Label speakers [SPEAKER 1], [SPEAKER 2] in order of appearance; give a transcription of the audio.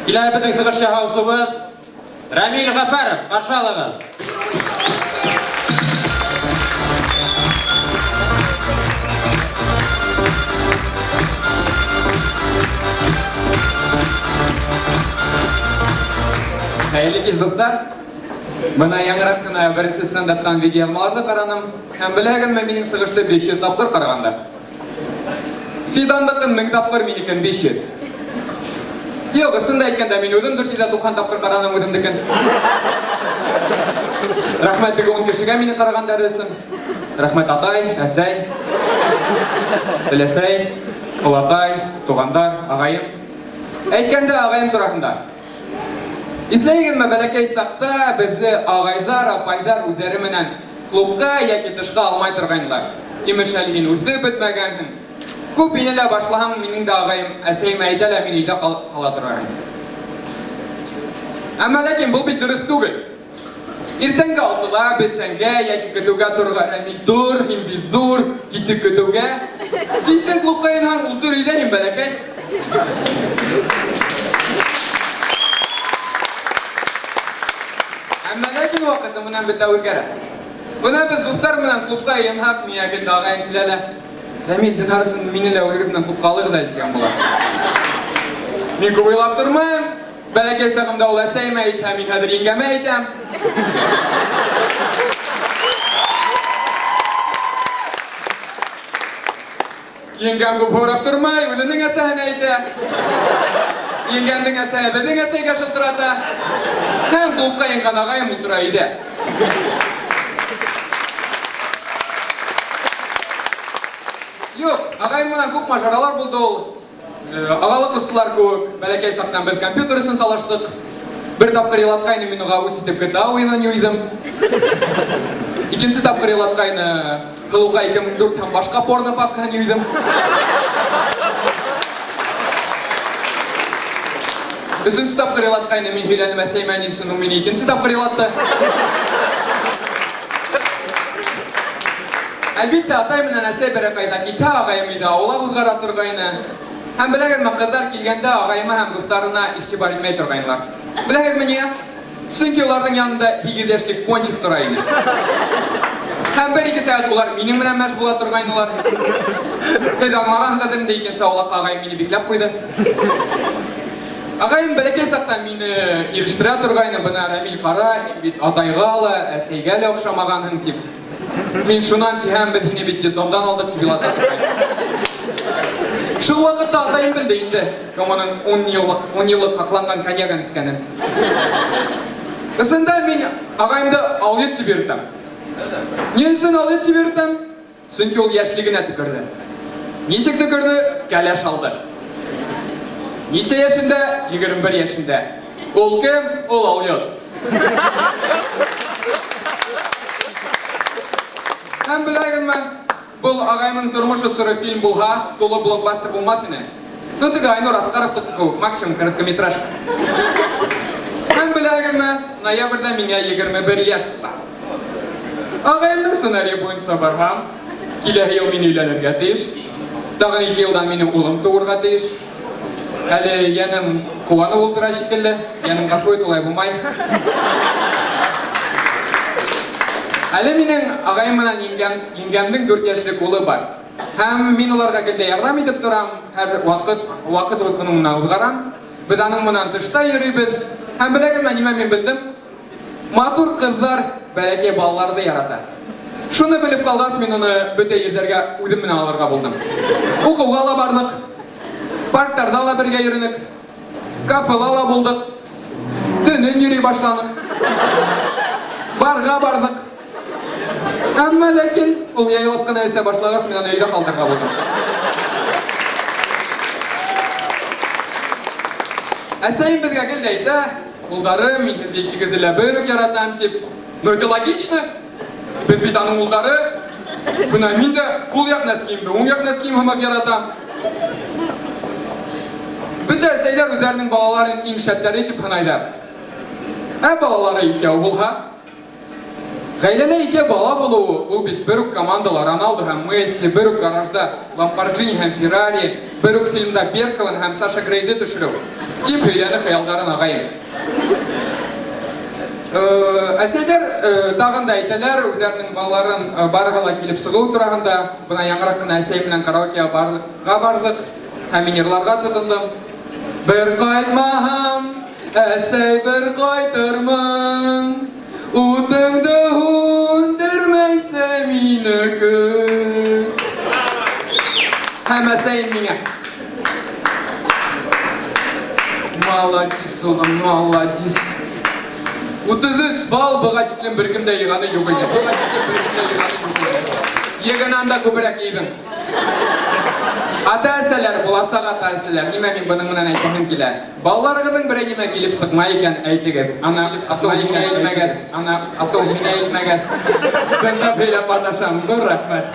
[SPEAKER 1] Килә беҙҙең сығыш яһаусыбыҙ Рамил Ғәфәров, ҡаршы алығыҙ.
[SPEAKER 2] Хәйерле кис, дуҫтар. Бына яңыраҡ ҡына беренсе стендаптан видеояҙмаларҙы ҡараным. Һәм беләһегеҙме, минең сығышты 500 тапҡыр ҡарағандар. Фиданлыкын 1000 тапкыр, минекен 500. Юк, ысын да әйткәндә, мин үзем 490 тапкыр караным үземнекен. Рәхмәт теге 10 кешегә мине карагандары өчен. Рәхмәт атай, әсәй, теләсәй, олатай, тугандар, агаем. Әйткәндә, агаем турасында. Исләйгезме, бәләкәй чакта безне агайдар, апайдар үзләре менән клубка яки тышка алмай торгайнылар. Имеш, әле һин үсеп бетмәгәнһең. Күп инелә башлаһаң, минең дә агаем әсәемә әйтә лә, мин өйдә кала торгайным. Әмма ләкин бу бит дөрес түгел. Иртәнге алтыда бесәнгә яки көтүгә торырга Рәмил, тор, һин бит зур, киттек көтүгә. Кичен клубка инһаң, утыр өйдә, һин бәләкәй. Әмма ләкин вакыты менән бетә үзгәрә. Менә без дуслар белән клубка йынһак, миңа гел дә агаем килә лә. Рәмил, зинһар өчен мине дә үзегез белән клубка алыгыз әле, дигән була. Мин күп уйлап тормыйм. Бәләкәй чагымда ул әсәемә әйтһә, мин хәзер еңгәмә әйтәм. Еңгәм күп һорап тормай, үзенең әсәһенә әйтә. Еңгәмнең әсәһе безнең әсәйгә шылтырата. Һәм клубка енган агаем утыра өйдә. Юк, агаем белән күп мажаралар булды ул. Агалы кыстылар кебек, бәләкәй чактан без компьютер өчен талаштык. Бер тапкыр елаткайны мин уга үз итеп GTA уенын юйдым. Икенче тапкыр елаткайны Кылука 2004 һәм башка порно папкаһын юйдым. Өченче тапкыр елаткайны мин һөйләнеп әсәймә ни өчен ул мине икенче тапкыр елатты. Әлбиттә, атай менән әсәй берәр кайда китә, агаем өйдә аулак узгара торгайны. Һәм беләгезме, кызлар килгәндә агаема һәм дусларына игътибар итмәй торгайнылар. Беләгезме нигә? Чөнки уларның янында 8 яшьлек пончик тора иде. Һәм бер-ике сәгать улар минем белән мәш була торгайнылар. Сез аңлагансыздыр инде, икенче аулакка агаем мине бикләп куйды. Агаем бәләкәй чакта мине ирештерә торгайны, бына Рамил кара, һин бит атайга ла, әсәйгә лә охшамаганһың дип. Мин шуннан тиһәм, без һине бит детдомдан алдык дип елата торгайны. Шул вакытта атаем белде инде, кем аның 10 еллык, 10 еллык хакланган коньягын эчкәнен. Ысында мин агаемды алйот дип йөртәм. Ни өчен алйот дип йөртәм? Чөнки ул яшьлегенә төкерде. Ничек төкерде? Кәләш алды. Ничә яшендә? 21 яшендә. Ул кем? Ул алйот. Һәм беләгезме, был агаймның тормыш осыры фильм булһа, тулы блокбастер булмас ине. Ну, теге Айнур Асқаровтыкы кебек, максимум короткометражка. Һәм беләгезме, ноябрьдә миңа 21 яшь тула. Агаемның сценарие буенча барһам, киләһе ел мин өйләнергә тиеш. Тагын ике елдан минем улым туырга тиеш. Әле янем куанып утыра шикелле. Янем гафу ит, улай булмай. Әле минем агаем белән еңгәм, еңгәмнең 4 яшьлек улы бар. Һәм мин уларга гел дә ярдәм итеп торам, һәр вакыт вакыт моның менән узгарам. Без аның менән тышта йөрибез. Һәм беләгезме, нимә мин белдем? Матур кызлар бәләкәй балаларны ярата. Шуны белеп калгач, мин аны бөтә җирләргә үзем белән алырга булдым. Укуга ла бардык, парктарда ла бергә йөренек, кафела ла булдык, төнен йөри башланык, барга бардык. Әмма ләкин ул яйлап кына эчә башлагач, мин аны өйдә калдырырга булдым. Әсәем безгә гел дә әйтә, улдарым, мин сезне икегезне дә бер үк яратам дип. Ну это логично. Без бит аның улдары. Менә мин дә ул як нәскиемне, уң як нәскием һымак яратам. Бөтә әсәйләр үзләренең балаларын иң шәпләре дип һанайлар. Ә балалары икәү булһа? Гаиләлә ике бала булыуы, ул бит бер үк командала Роналду һәм Месси, бер үк гаражда Ламборджини һәм Феррари, бер үк фильмда Беркованы һәм Саша Грейды төшерү, дип һөйләне хыялдарын агаем. Әсәйләр тагын да әйтәләр, үзләренең балаларын барыһы ла килеп чыгуы тураһында. Бына яңырак кына әсәй белән караокега барга бардык һәм мин йырларга тотындым. Бер кайтмаһам, әсәй, бер кайтырмын. Утыңды һүндермәйсә мине көт. Һәм әсәем миңа: "Молодец, улым, молодец. 33 балл быға тиклем бер кем дә йыйғаны юҡ ине. Быға тиклем бер кем дә йыйғаны юҡ ине. Йыйғанан да күберәк йыйҙың." Ата-әсәләр, буласаҡ ата-әсәләр, нимә мин бының менән әйтәһем килә? Балаларығыҙҙың берәй нимә килеп сыҡмай икән, әйтегеҙ. Ана, атыу миңә әйтмәгәс, ана, атыу миңә әйтмәгәс. Стендап һөйләп маташам. Ҙур рәхмәт.